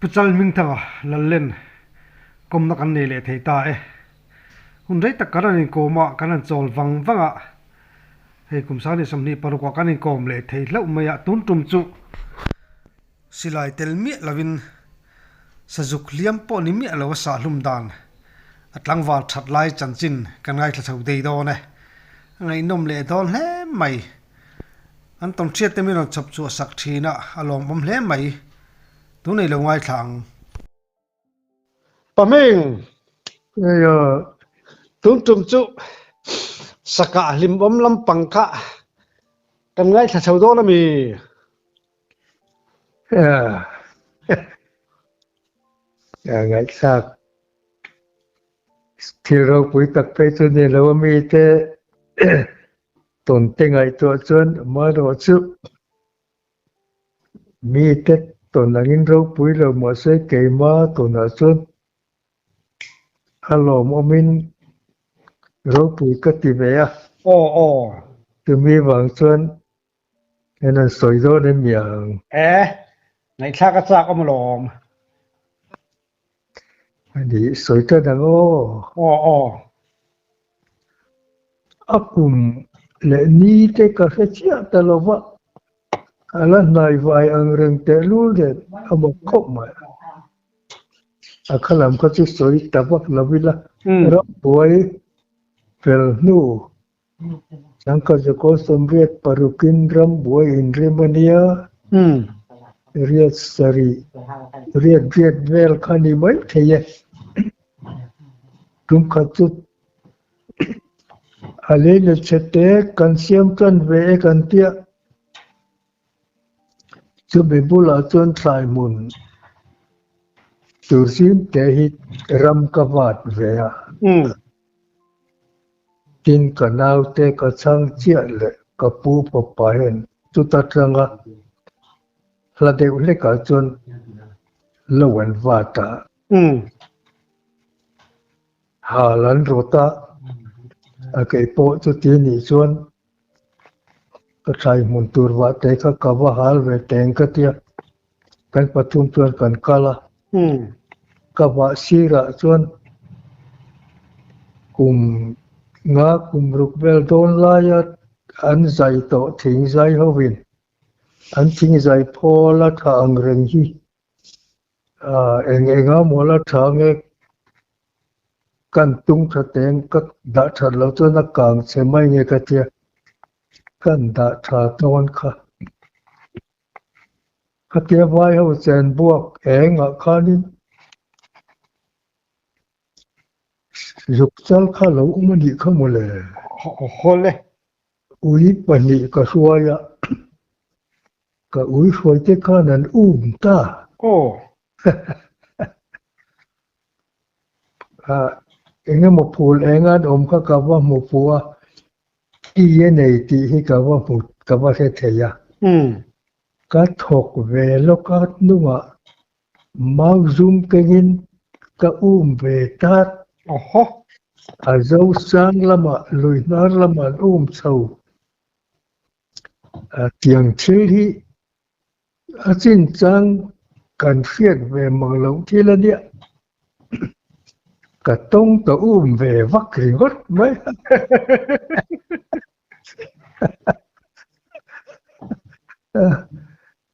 Pu Chal Hmingthanga Lallen kawmna kan nei leh thei ta e. Hun rei tak kan han inkawm a, kan han chawl vang vang a, hei kum 20 26 ah kan inkawm leh thei hlauh mai a, tun tum chu silai tel miah lovin sazuk hliam pawh ni miah lo a sahhlum dan a tlangval that lai chanchin kan ngaithla chho dei dawn e. A ngaihnawm leh dawn hle mai. An tawnhriat te min rawn chhawp chhuah sak thin a, a lawmawm hle mai. Tun ei lo ngaithla ang. Pahming! Eia, tun tum chu sakah hlimawm lampang kha kan ngaithla chho dawn a mi? Ea, ngaihthlak thil ropui tak phei chu ni lo a mi te tawn te ngaihtuah chuan amaherawh chu Mite tawn angin ropui lo mahse keima tawnah chuan a lawmawmin ropui ka ti ve a. Aw aw. Chumi vang chuan en an sawi dawn em mi ang? E, ngaihthlak a chak awm alawm. A nih, sawi tan ang aw. Aw aw. A kum leh ni te ka hre chiah ta lo va, a la hnai vai ang reng tehlul nen a mawk khawp mai. A kha lam kha chu sawi ta vak lo ila, rambuai fel hnu Changka Zakaw sawmriat parukin rambuai inrem a nia, riat sarih, riat riat vel kha ni mai thei e. Tum khat chu a lei let chhe te kan siam tan ve e kan tia. Chumi bulah chuan thlai hmun tur zim te hi ram ka vat ve a. Tin, ka naute ka chhang chiah leh ka pu fapa hian chuta tanga hla deuh hlekah chuan lo an vat a. Hal an rawt a, a kei pawh chuti nih chuan ka thlai hmun tur vah te kha ka va hal ve teng ka tia, kan pathum chuan kan kal a. Ka vah sirah chuan kum nga kum ruk vel dawn laia an zai tawh thing zai hovin an thing zai phawl a tha ang reng hi Eng eng a maw la tha nge kan tung tha teng ka dah that loh chuan a kang chhe mai nge ka tia kan dah tha dawn kha. Khatia vai ho chen buak engah khanin zuk chal kha lo awm a nih kha mawle. Hawl e. Ui pahnih ka hruai a. Ka ui hruai te khan an um ta. Aw. Eng emaw phul eng an awm kha ka va hmu fuh a, ki a nei tih hi ka va hmu ka va hre thei a. Ka thawk ve lawk a hnungah mau zum kengin ka um ve tat. Awhaw. A Zosang lamah lui hnar lamah an um chho. Tiang thil hi a chinchang kan hriat ve mang loh thil a nia. Ka tawng ta um ve vak ringawt mai.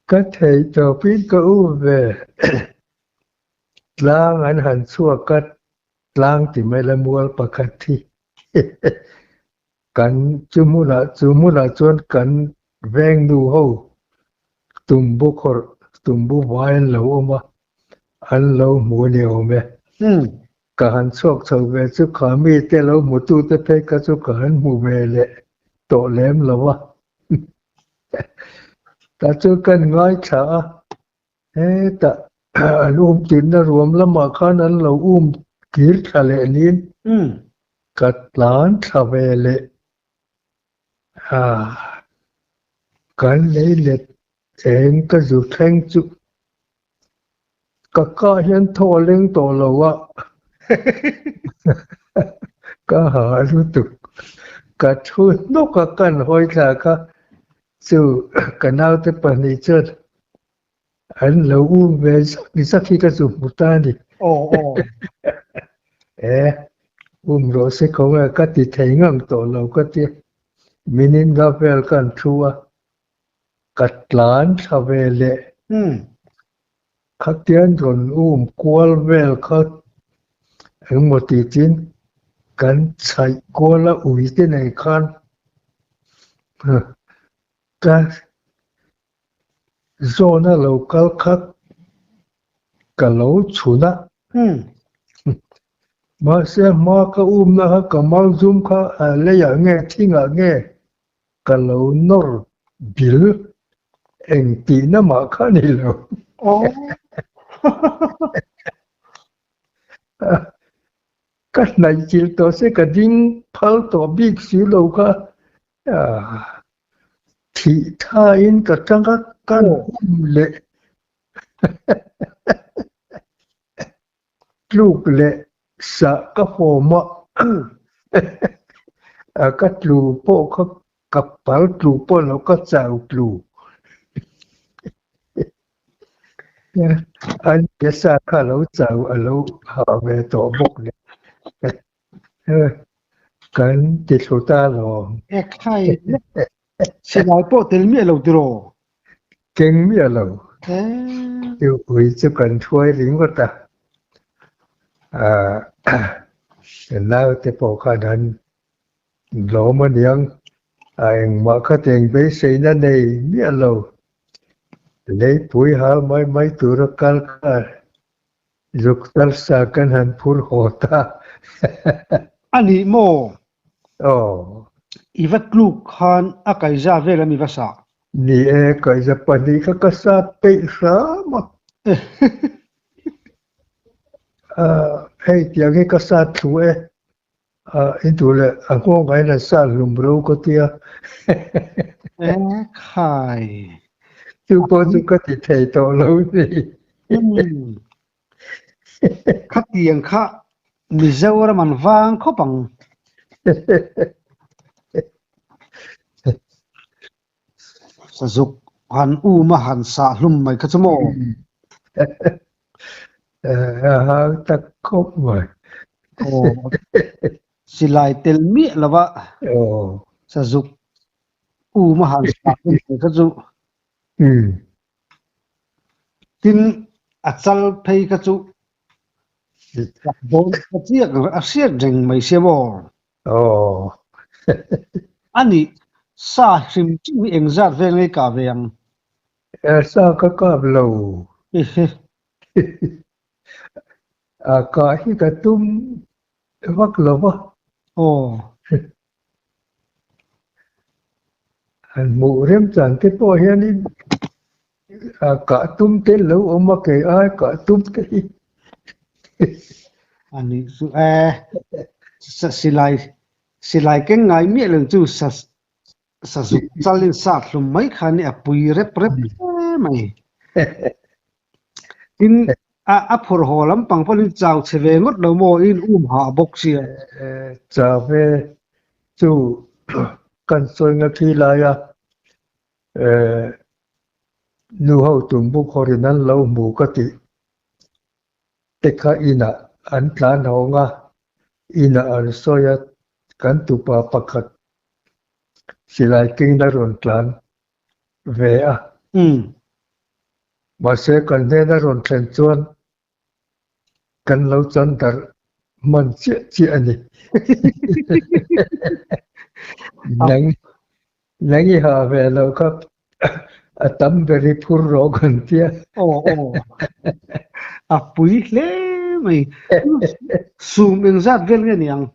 Ka theih tawpin ka um ve. Tlang an han chhuak a, tlang ti mai la mual pakhat hi. Kan chu hmunah chu hmunah chuan kan veng nu ho tumbu khawrh tumbu vai an lo awm a, an lo hmu a ni awm e. Ka han chhuak chho ve chu kha mite lo hmutute phei kha chu ka han hmu ve leh tawh lem lo a. Ta chu kan ngaithla a, Hetah an um tinna ruam lamah khan an lo um kir thla leh niin ka tlan thla ve leh a, kan lei let eng ka zu thleng chu ka kah hian thaw a leng tawh lo a, ka ha lutuk, ka thu hnawk a kan hawi thla kha chu ka naute pahnih chuan. An lo um ve zak zak hi ka zu hmu ta a ni. Aw aw. E, um rawh se ko e, ka ti thei ngang tawh lo ka ti. Minin nga vel kan thu a, ka tlan thla ve leh. Khatian rawn um kual vel kha engmaw tih chin kan chhaih kual a ui te nei khan ka Zawna lo kal kha ka lo chhun a. Mahse hma ka umna kha ka mau zum kha leiah nge thingah nge ka lo nawr bil eng tihna mah kha ni lo. Ka hnaih chilh tawh se ka ding phal tawh bik si lo kha. Thih thain ka tang a, kan um leh tluk leh sah ka hawm a, ka tlu pawh kha ka pal tlu pawh lo ka chau tlu. An sa kha lo chau a lo hah ve tawh bawk nen. Kan ti thlu ta lo. E khai silai pawh tel miah lo tiraw? Keng miah lo. Chu ui chu kan thuai ringawt a. Naute pawh khan an lawm aniang. A engmah kha teng beiseina nei miah lo. Leipui hal mai mai tura kal kha Zuk tarsa kan han phur haw ta. A nih maw? Aw. I va tluk khan a kaiza vel a mi va sah? Ni e, kaiza pahnih kha ka sat peih hram a. Hei tiang hi ka sat thlu e. In duh leh a nghawng ah hian an sat hlum ro ka tia. E khai. Chu pawh chu ka ti thei tawh lo ni. Khatiang kha Mizoram an vang khawp ang. Sazuk han um a han sah hlum mai kha chu maw? A hang tak khawp mai. Aw, silai tel miah lova sazuk um a han sah hlum mai kha chu. Tin, a chal phei kha chu dawn ka chiak a hriat reng mai sia maw? Aw. A nih, sa hrim hrim hi engzat vel ngei kah ve ang? Sa ka kap lo. A kah hi ka tum vak lo va. Aw. Han hmuh remchan te pawh hianin a kah tum te lo awm a kei ai kah tum te hi. A nih chu e, silai silai keng ngai miah lo chu sa sazuk chal in sat hlum mai kha ni a pui rep rep hle mai. Tin, a a phawrh haw lampang pawhin chau chhe ve ngawt lo maw in um hah bawk sia. Chau ve chu kan sawi nga thi lai a Nu ho tum buk hawrin an lo hmu ka tih te kha inah an tlan hawng a, inah an sawi a, kan tupa pakhat silai kengin a rawn tlan ve a. Mahse kan hnena rawn thlen chuan Kan lo chan darh hman chiah chiah a ni. Nang nang i ha ve lo kha a tam ber i phur rawh kan tia. Aw aw a pui hle mai. Sum engzat vel nge ni ang?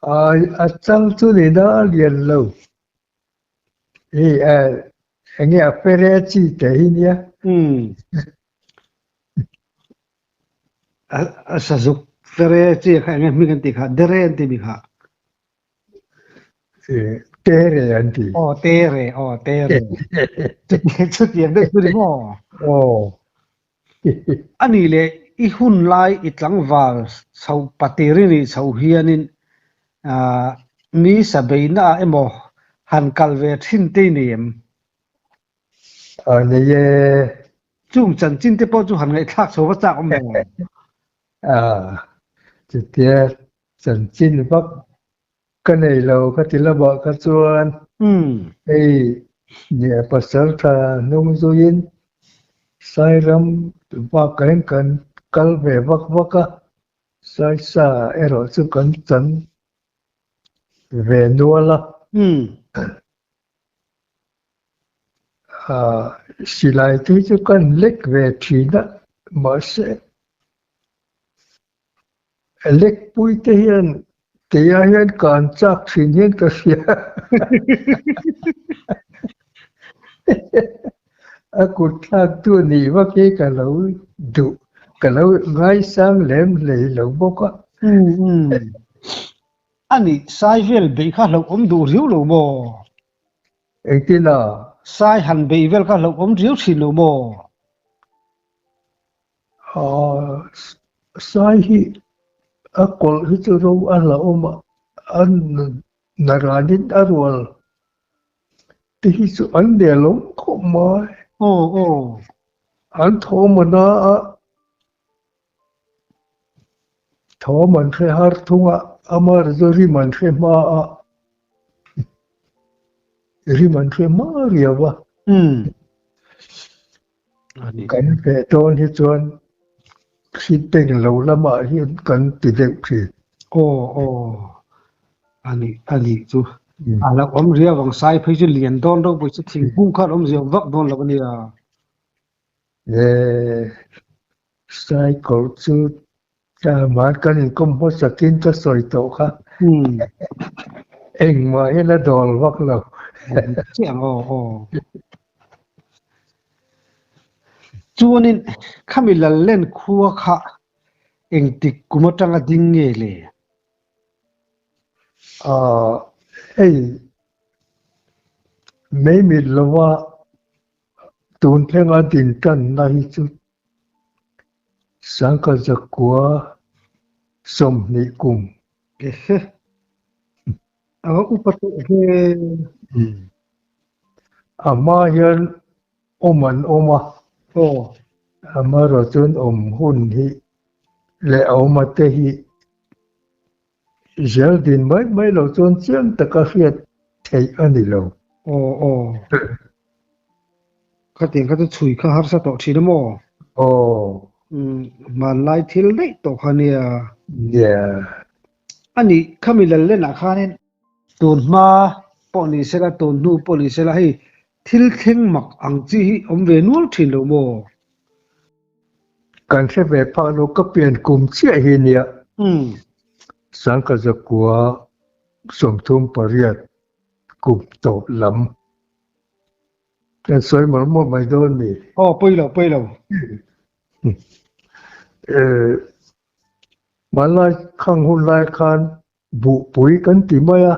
Ai a chang chu ni na a lian lo. Hei enge a fere chi te hi nia. Umm. A sazuk fere chi kha enge hming an tih kha dere an tih mi kha. Tere an ti. Aw tere aw tere. Chutiang deuh chu ni maw? Aw. A nih leh i hun lai i tlangval chhoh patir i nih chhoh hianin mi sa beihna ah emaw han kal ve thin te i nei em? A nei e. Chung chanchin te pawh chu han ngaihthlak chho va chak awm lo. A, chutia chanchin vak ka nei lo ka ti lamah kha chuan hei nia pasal tha hnung zuiin Sairam bakah kan kal ve vak vak a, Saisa erawh chu kan chan ve nual a. Silai te chu kan lek ve thin a, mahse lek pui te hian keia hian kan chak thin hian ka hria. A kut thlak tu nih vak hi ka lo duh, ka lo ngaisang lem hlei lo bawk a. A nih, sai vel beih kha hlauhawm duh riau lo maw? Engtin a? Sai han beih vel kha hlauhawm riau thin lo maw? Sai hi a kawlh hi chu ro a hlauhawm a, a naranin a rual te hi chu an nelawm khawp mai. Aw aw. An thawm a na a. Thawm an hre har thung a, ama chu rim an hre hma a, rim an hre hma riau a. Kan feh dawn hi chuan hri peng lo lamah hian kan ti deuh thin. Aw aw, a nih a nih chu. A lo awm riau ang sai phei chu lian dawn ropui chu thingkung khan awmzia awm vak dawn lo a nia. Eee cycle chu mahni kan inkawm hmasakin ka sawi tawh kha engmah hian a dawl vak lo. Chiang aw aw. Chuanin khami Lallen khua kha engtik kum atanga ding nge le? Aaa hei mei mit lova Tun thlenga din tanna hi chu Sangkazakua 20 kum. Ehe. A va upa tawh hle. A hma hian awm an awm a. Aw. Amaherawh chuan awm hun hi leh a awma te hi Zel din mai mai lo chuan chiang taka hriat theih a ni lo. Aw aw. Khatiang kha chu chhui kha harsa tawh thin a maw? Aw. Umm hmanlai thil daih tawh kha nia. Nia. A nih khami Lallenah khanin tun hma pawh ni sela tun hnu pawh ni sela hei thil thleng mak ang chi hi awm ve nual thin lo maw? Kan hre ve phak lo ka pian kum chiah hi nia. Sangkazakua 38 kum tawp lam. Kan sawi mawlh mawlh mai dawn mi. Aw pawi lo pawi lo. Hmanlai khang hun lai khan buhpui kan ti mai a,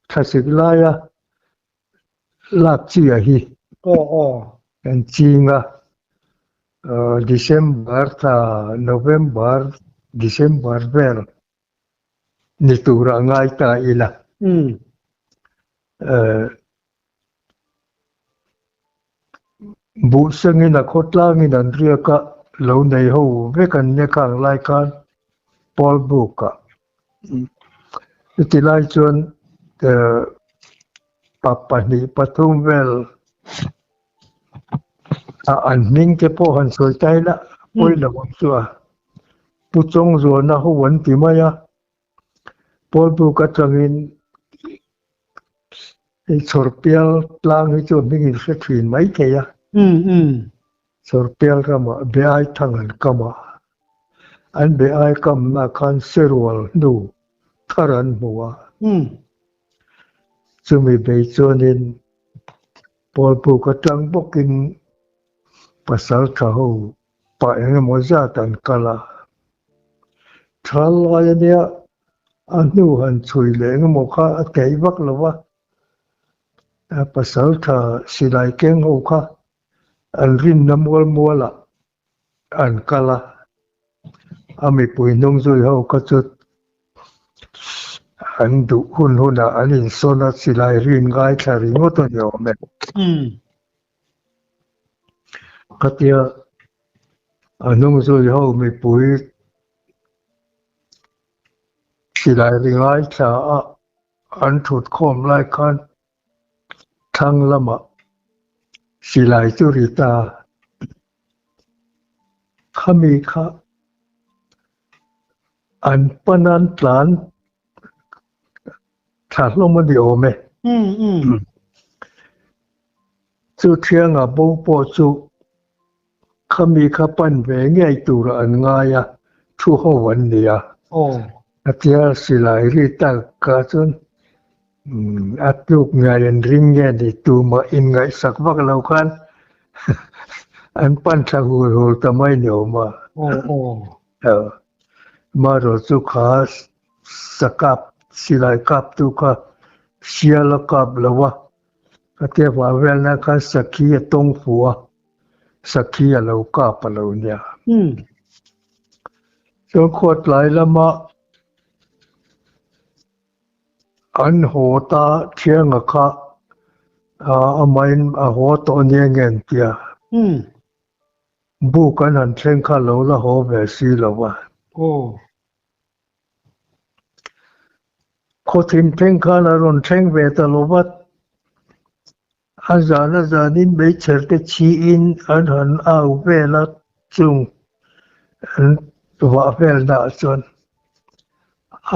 thlasik laia lak chi a hi. Aw aw. Kan ching a, December thla November December vel ni tura ngai ta ila. Buh sengin a khawtlangin an riak a, lo nei ho vek an nia khang lai khan Paul Book-ah. Chuti lai chuan pa pahnih pathum vel an hming te pawh han sawi ta ila pawi lo ang chu a. Pu Chawngzuana ho an ti mai a, Paul Book atangin hei Chhawrpial tlang hi chu hming in hre thin mai thei a. Chhawrpial ramah Beai thang an kam a, an Beai kamna khan Serual hnu thar an hmu a. Chumi bei chuanin Paul Book atang bawkin pasal tha ho pa engemaw zat an kal a. Thal lai a nia, a hnu han chhui leh engemaw kha a theih vak lo va, a pasal tha silai keng ho kha an rinna mual mualah an kal a, a mipui hnung zui ho kha chu an duh hun hunah an insawn a, silai rin ngaithla ringawt a ni awm e. Khatia. A hnung zui ho mipui silai ri ngaithla a an thut khawm lai khan thlang lamah silai chu ri ta. Khami kha an pan an tlan thla hlawm a ni awm e. Chu thianga bo pawh chu Khami kha pan ve ngei turah an ngai a, thu ho an ni a. A tia silai ri tak kha chuan a tluk ngai an ring nge ni tumah inngaihsak vak lo khan an pan thla hul hul ta mai ni awm a. Marawh chu kha sakap silai kaptu kha sial a kap lo a, a tia vah velna khan sakhi a tawng fuh a. Sakhi a lo kap a lo nia. Chuan khuatlai lama an haw ta thianga kha amahin a haw tawh nia nge an tia. Buk an han thleng kha lo la haw ve si lo a. Khawthim thleng khan a rawn thleng ve ta lo va. A zan a zanin meichher te chhiin an han au vel a, chung an vah vel dah chuan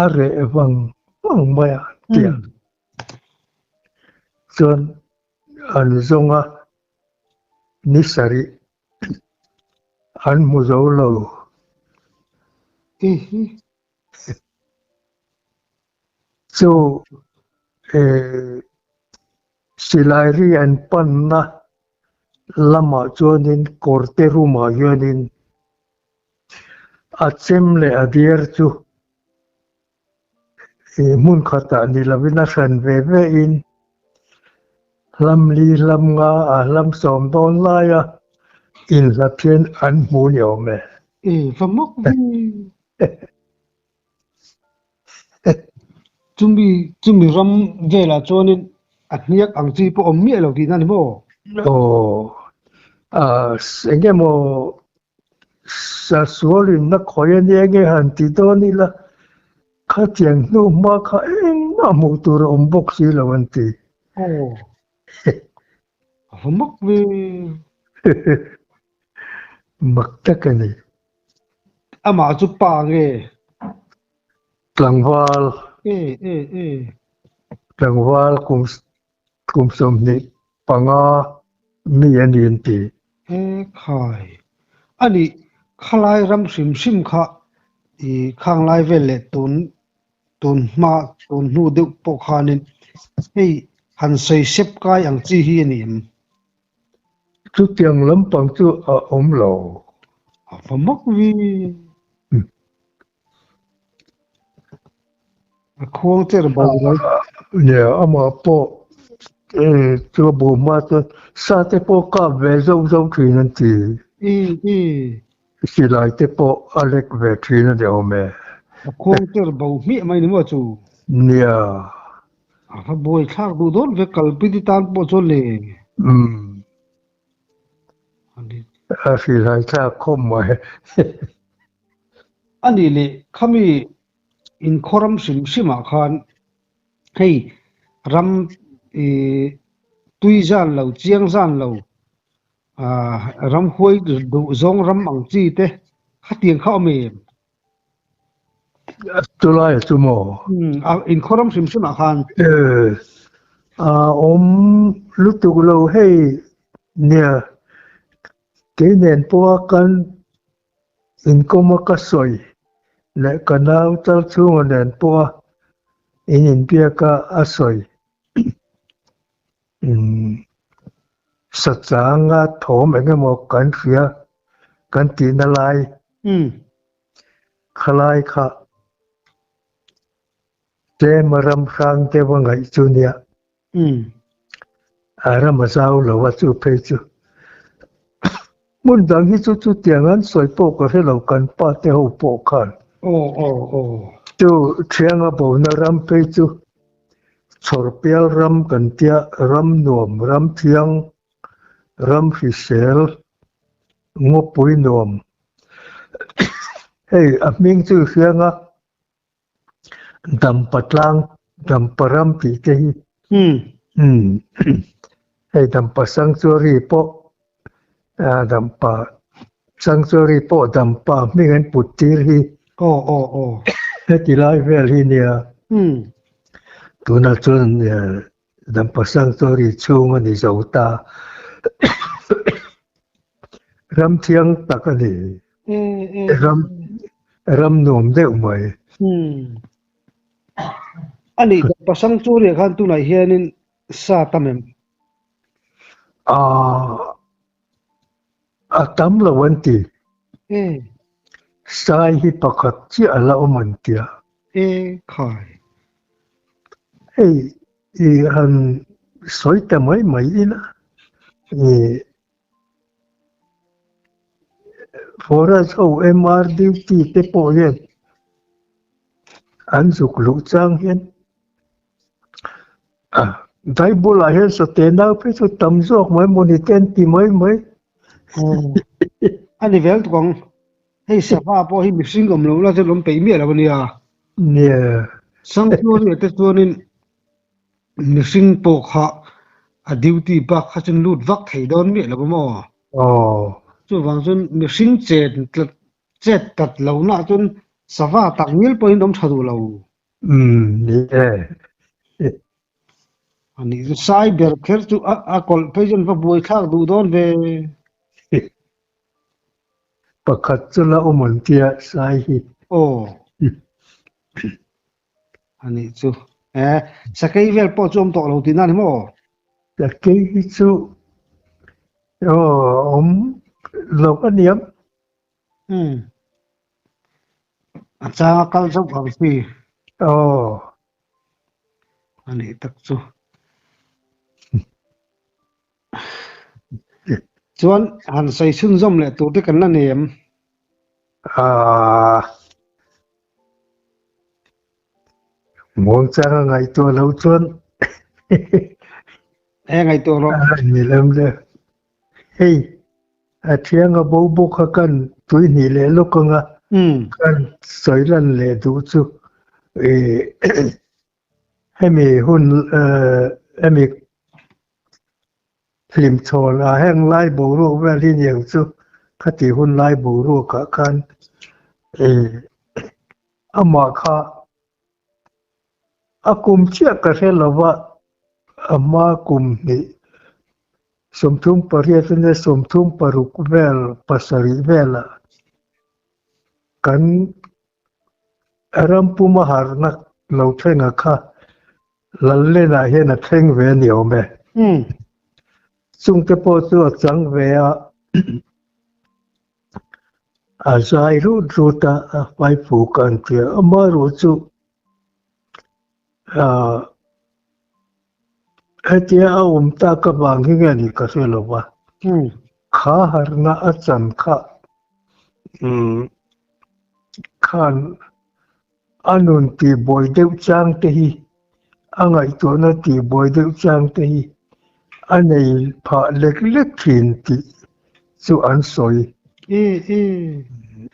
a reh vang vang mai a tia. Chuan an zawng a, ni sarih an hmu zo lo. Chu silai ri an panna lamah chuanin kawrte room-ah hianin a chem leh a diar chu hmun khatah ni lovin a hran ve ve in hlam li hlam nga a hlam sawm dawn laia inhlat hian an hmu ni awm e. Va mak ve. Chumi chumi ram velah chuanin a hniak ang chi pawh awm miah lo tihna a ni maw? Aw, eng emaw sualin na khawi a nia nge han ti dawn ila, khatiang hnu hma kha engmah hmuh tur a awm bawk si lo an ti. Aw, a va mak ve. Mak tak a ni. Amah chu pa nge? Tlangval. E e e. Tlangval kum kum 25 mi a ni an ti. E khai. A nih khalai ram hrim hrim kha i khanglai vel leh tun tun hma tun hnu deuh pawh khanin hei han sawi sep kai ang chi hi a ni em? Chutiang lampang chu a awm lo. A va mak vi. A khuang cher bo mai. Nia, amah pawh chu a bu hma chuan sa te pawh kap ve zauh zauh thin an ti. Silai te pawh a lek ve thin a ni awm e. A khuang cher bo hmiah mai ni maw chu? Nia. A va buai thlak duh dawn ve kalpiti tan pawh chuan le. Umm. A hrilhai thlak khawp mai. A nih leh khami inkhawram hrim hrimah khan hei ram ih tui zan lo chiang zan lo ah ramhuai duh zawng ram ang chi te khatiang kha awm em? Chulai chu maw? Inkhawr ram hrim hrimah khan. A awm lutuk lo hei nia kei nen pawha kan inkawm a ka sawi leh ka nau chal chhunga nen pawha in inbiak a a sawi sachanga thawm eng emaw kan hria kan tihna lai Khalai kha tlem a ram hrang deuh a ngaih chu nia. A ram a zau lo a chu phei chu. Hmun dang hi chu chutiang an sawi pawh ka hre lo kan pa te ho pawh khan. Chu thianga bona ram phei chu chhawrpial ram kan tia ram nuam ram thiang ram hrisel ngawpui nuam. Hei a hming chu i hria anga Dampa tlang, Dampa ram tih te hi. Umm hei Dampa Sanctuary pawh Dampa Sanctuary pawh Dampa hming an put tir hi. Aw aw aw. Heti lai vel hi nia. Tunah chuan Dampa Sanctuary chhung a ni zo ta. Ram thiang tak a ni. Ram ram nuam deuh mai. A nih Dampa Sanctuary ah khan tunah hianin sa tam em? Aaa a tam lo an ti. Sai hi pakhat chiah a la awm an tia. E khai. Hei i han sawi ta mai mai ila i Forest ho MR duty te pawh hian an zuk luh chang hian dai bulah hian sawte nau phei chu tam zawk mai maw ni te an ti mai mai. A ni vel tuk ang. Hei sava pawh hi mihring awm lo la chuan awm peih miah lo a nia. Nia. Sanctuary te chuanin mihring pawh kha a duty bak kha chuan lut vak thei dawn miah lo a maw? Aw. Chuvang chuan mihring chet chet tat lohna chuan sava tak ngial pawhin awm tha duh lo. Umm ni e. A nih chu sai ber kher chu a kawlh phei chuan va buai thlak duh dawn ve. Pakhat chu la awm an tia sai hi. Aw. A nih chu. E, sakei vel pawh chu awm tawh lo tihna a ni maw? Sakei hi chu aw awm lo a niam. Umm. A chang a kal zauh ang chi. Aw. A nih tak chu. Chuan han sawi chhunzawm leh tur te kan la nei em? Aaa. Muangchang a ngaihtuah loh chuan E ngaihtuah rawh. A ni lem le. Hei a thianga bo bawk kha kan tui hnih leh lawk anga kan sawi lan leh duh chu ih hemi hun hemi hlimchhawn ah heng lai boruak vel hi niang chu khati hun lai boruak ah khan ih amah kha A kum chiah ka hre lo va, a hma kum hnih 38 ania 36 vel pasarih velah kan ram puma harhna lo thlenga kha Lallenah hian a thleng ve a ni awm e. Chungte pawh chu a chang ve a. A zai rut rut a, a hmaipu kan tia. Amaherawh chu ah hetia a awm tak avang hi nge ni ka hre lo va. Kha harna a chan kha umm khan a nun tihbuai deuh chang te hi a ngaihtuahna tihbuai deuh chang te hi a nei phah lek lek thin tih chu an sawi.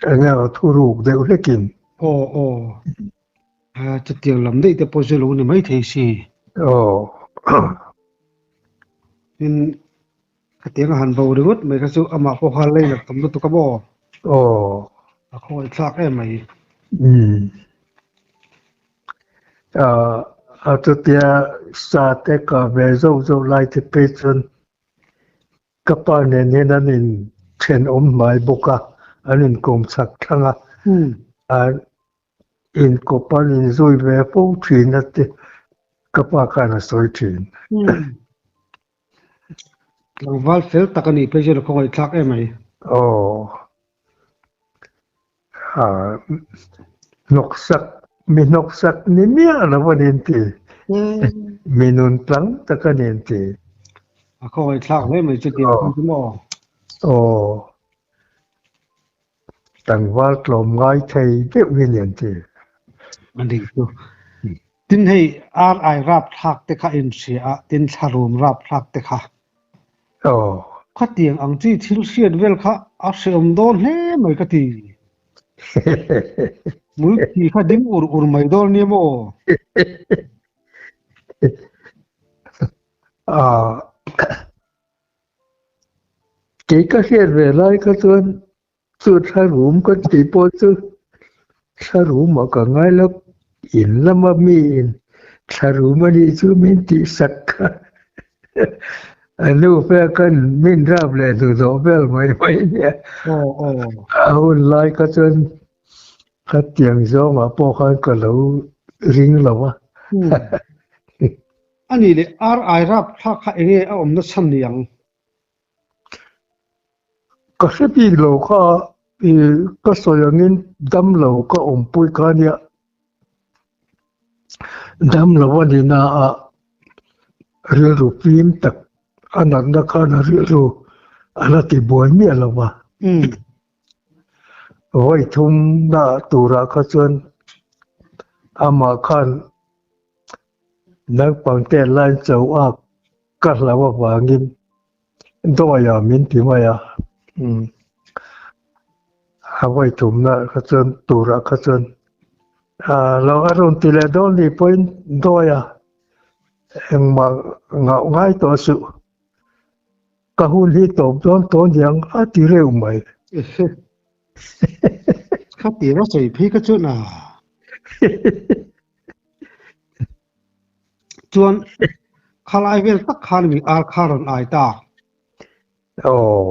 Eng emaw thuruk deuh hlekin. Aw aw. Chutiang lam daih te pawh chu lo ni maithei si. Aw. Tin, khatiang a han bo ringawt mai kha chu amah pawh kha lei lat tam lutuk a maw? Aw. A khawngaihthlak em mai. Umm. A chutia sa te ka ve zauh zauh lai te phei chuan ka pa nen hian an in thenawm hmai bawk a, an inkawm chak thlang a, inkawp an inzui ve fo thin a te ka pa khan a sawi thin. Tlangval fel tak a nih phei chuan a khawngaihthlak em mai. Aw. Hnawksak, mi hnawksak ni miah lo a ni an ti. Mi nun tlang tak a ni an ti. A khawngaihthlak hle mai chu tiang chu maw? Aw. Tlangval tlawm ngai thei deuh hi a ni an ti. A nih chu. Tin hei RI rapthlak te kha inhria a, tin thlarum rapthlak te kha. Aw. Khatiang ang chi thil hriat vel kha a hreawm dawn hle mai ka ti. Hmul thi kha ding ur ur mai dawn nia maw? Ah, kei ka hriat ve lai kha chuan chu thlarum ka tih pawh chu thlarum ah ka ngai lo, in lama mi in thlarum a nih chu min tih sak kha a nu vel khan min rap leh hnuhnawh vel mai mai nia. A hun lai kha chuan khatiang zawngah pawh khan ka lo ring lo a. A nih leh RI rap thlak kha enge a awmna chhan ni ang? Ka hre bik lo kha i ka sawi angin damlo ka awmpui kha nia. Damlo a ni na a rilru fim tak a natna khan a rilru a la ti buai miah lo va. Vawi thum na turah kha chuan amah khan naupang te line cho a ka hlau avangin dawia min ti mai a, a vawi thumna kha chuan turah kha chuan lo a rawn ti leh dawn ni pawhin dawia engmah ngauh ngai tawh suh ka hun hi tawp dawn tawh niang a ti reuh mai. Kha ti a sawi phei kha chuan a. Chuan khalai vel tak khan mi ar kha rawn ai ta. Aw.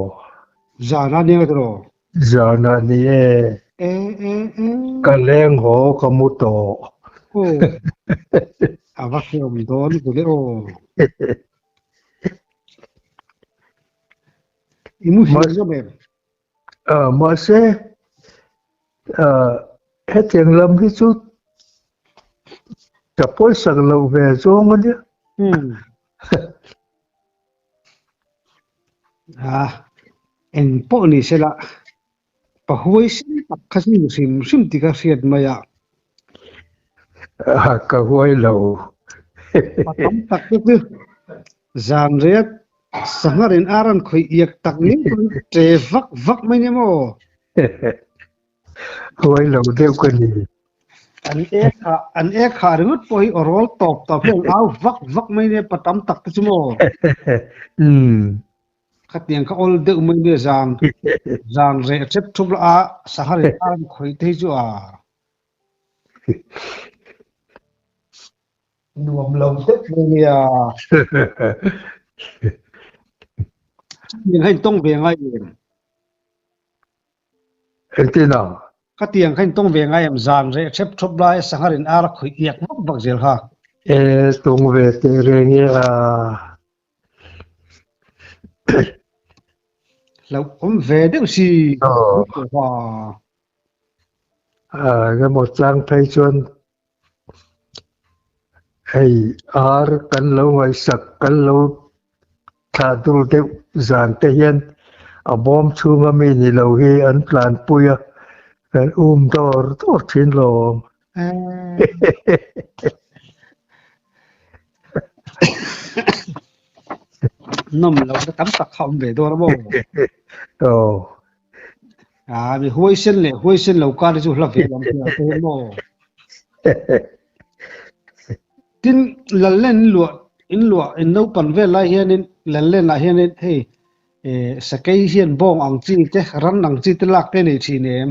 Zan a nia tiraw? Zan a ni e. E e e. Ka leng haw ka mu tawh. Aw. A va hrehawm dawn ve le aw. I muhil ngam em? Mahse, hetiang lam hi chu ka pawisak loh ve zawng a nia. Eng pawh ni sela, pa huaisen tak kha chu ni hrim hrim tih ka hriat mai a. Ka huai lo. Pa tam tak te chu zan riat Sangha in ar an khawih iak tak ning pawn ṭe vak vak mai nia maw? Huai lo deuh ka ni. An ek hah an ek hah ringawt pawh hi aw rawl tawp tawp hian au vak vak mai nia pa tam tak te chu maw? Khatiang kha awl deuh mai nia zan zan reh ṭhep ṭhup la a sangha in ar an khawih te hi chu a. Nuam lo deuh mai nia. Tiang kha in tawng ve ngai em? Engtin a? Ka tiang kha in tawng ve ngai em? Zan reh ṭhep ṭhup lai sanghar in ar a khawih iak vak vak zel kha. E, tawng ve teh reng e a. Hlauhawm ve deuh si. Aw. Engemaw chang phei chuan hei ar kan lo ngaihsak kan lo thlah dur deuh zan te hian a bawm chhunga mi ni lo hi an tlanpui a, kan um dawr dawr thin lo awm. Nawm lo na tam tak kha awm ve dawn a maw? Aw. Ah, mi huaisen leh huaisen lo kar hi chu hla ve lam te te maw. Tin lallen luah in luah in naupan vel lai hianin lallen ah hianin hei eh sakei hian bawng ang chi te ran ang chi te lak te nei thin em?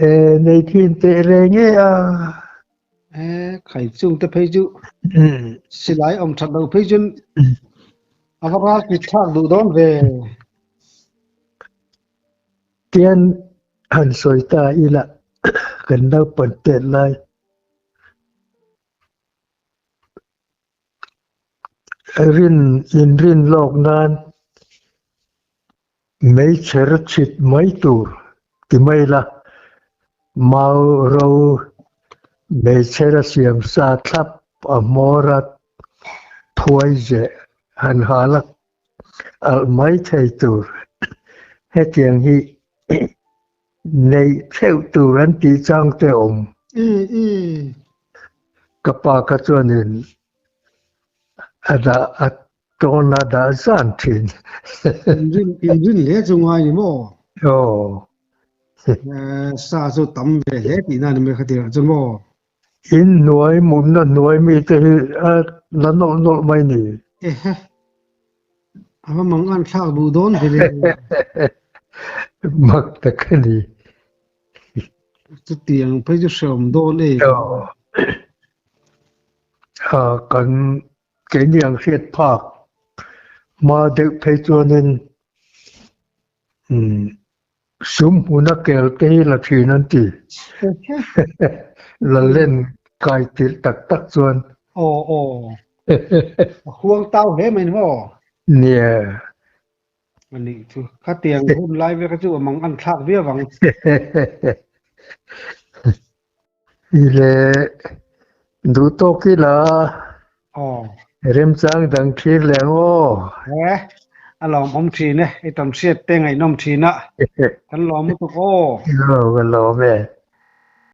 Eh nei thin teh reng e a. Eh khai chung te phei chu silai awm that lo phei chun a va ral kit thlak duh dawn ve. Tian han sawi ta ila kan naupan tet lai rin inrin lawk nan meichher chhit mai tur ti mai la, mau ro meichher a siam sa thlap a hmawr a phuai zeh han hal a alh mai thei tur hetiang hi neih theuh tur an tih chang te awm. Ka pa kha chuanin a dah a tawn a dah zan thin. Inrin inrin hle chu ngai ni maw? Aw. Sa chu tam ve hle tihna a ni mai khatirah chuan maw? In hnuai mutna hnuai mite hi a la nawlh nawlh mai ni. Ehe. A va mang an thlak duh dawn ve le. Mak tak a ni. Chutiang phei chu hreawm dawn e. Kan keini ang hriat phak hma deuh phei chuanin Sum hmuna kel te hi la thin an ti. La len kai tirh tak tak chuan. Aw aw. A huang tau hle mai ni maw? Nia. A nih chu. Khatiang hun lai vek a chu a mang an thlak viau ang. I le duh tawk ila Aw. Remchang dang thlir leh ang aw. He, a lawmawm thin e, i tam hriat te ngaihnawm thin a, kan lawm lutuk aw. Aw, ka lawm e.